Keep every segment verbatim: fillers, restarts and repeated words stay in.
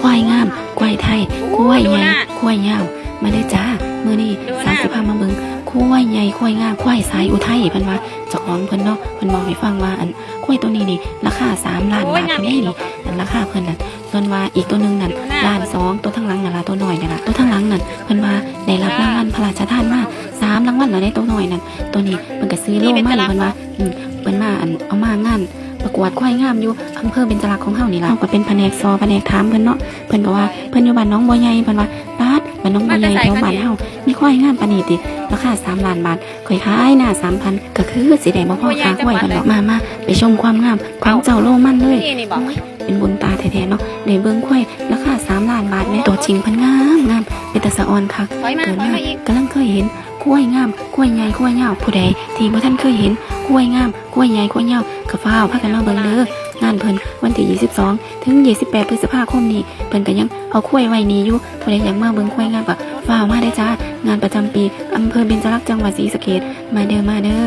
ควายงาม ควายไทย ควายใหญ่ ควายยาว มาเด้อจ้า มื้อนี้สาวสิพามาเบิ่งควายใหญ่ ควายงาม ควายสายอุทัย เพิ่นว่า เจ้าของเพิ่นเนาะ เพิ่นเว้าให้ฟังว่า อัน ควายตัวนี้นี่ ราคาสามล้านบาท โอ้ย งาม เพิ่นได้นี่ อีหลีเนาะ อันราคาเพิ่นนั่น ส่วนว่าอีกตัวหนึ่งนั่น ดูหน้า ล้านสอง ตัวทางหลังนั่นล่ะ ตัวน้อยนั่นล่ะ ตัวทางหลังนั่น เพิ่นว่าได้รับรางวัลพระราชทานมาสามรางวัลแล้วเด้ ตัวน้อยนั่น ตัวนี้เพิ่นก็ซื้อโลมานี่ เพิ่นว่า อืม เพิ่นมา อัน เอามางาน ประกวดควายงามอยู่อำเภอเบญจรักษ์ของเฮานี่ล่ะ เฮาก็เป็นแผนกซอ แผนกถามเพิ่นเนาะ เพิ่นก็ว่าเพิ่นอยู่บ้านหนองบัวใหญ่ เพิ่นว่า ป๊าด บ้านหนองบัวใหญ่ มาแต่ไส แถวบ้านเฮา คะนี่ มีควายงามปานนี้ติ ราคาสามล้านบาท ข้อยขายหน้าสามพัน ก็คือสิได้บ่พอค่าควายเพิ่นดอก มา มา ไปชมความงามของเจ้าโลมันเลย นี่ นี่บ่ โอ้ย เป็นบุญตาแท้ๆเนาะ ได้เบิ่งควายราคาสามล้านบาทแหม ตัวจริงเพิ่นงามงาม เป็นตาสะอ่อนคัก ถอยมา เกิดมา ถอยมาอีก กำลังเคยเห็นควายงาม ควายใหญ่ ควายยาว ผู้ใดที่บ่ทันเคยเห็นควายงาม ควายใหญ่ ควายยาว ก็ฟ้าวพากันมาเบิ่งเด้อ งานเพิ่นวันที่ยี่สิบสองถึงยี่สิบแปดพฤษภาคมนี้ เพิ่นก็ยังเอาควายไว้นี่อยู่ ผู้ใดอยากมาเบิ่งควายงามก็ฟ้าวมาเด้อจ้า งานประจำปีอำเภอเบญจรักษ์จังหวัดศรีสะเกษ มาเด้อ มาเด้อ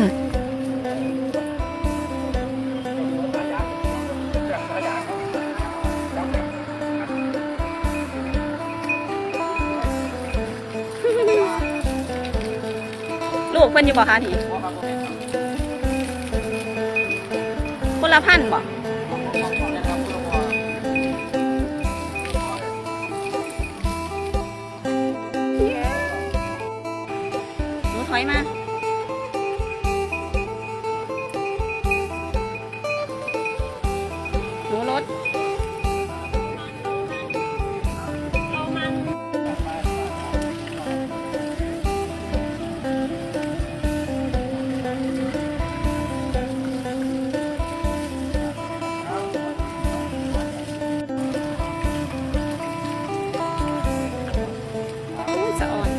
ลูกเพิ่นอยู่บ่คะนี่ คนละพันธุ์บ่ หนูถอยมา หนูลด สะออน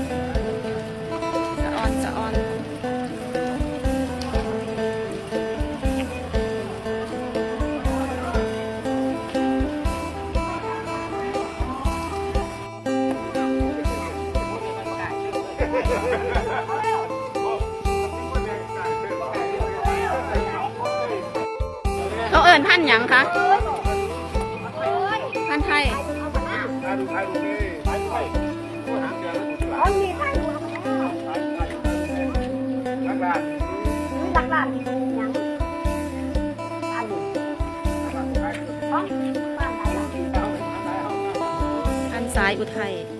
สะออน สะออน เขาเอิ้นพันธุ์หยังคะ พันธุ์ไทย พันธุ์สายอุทัย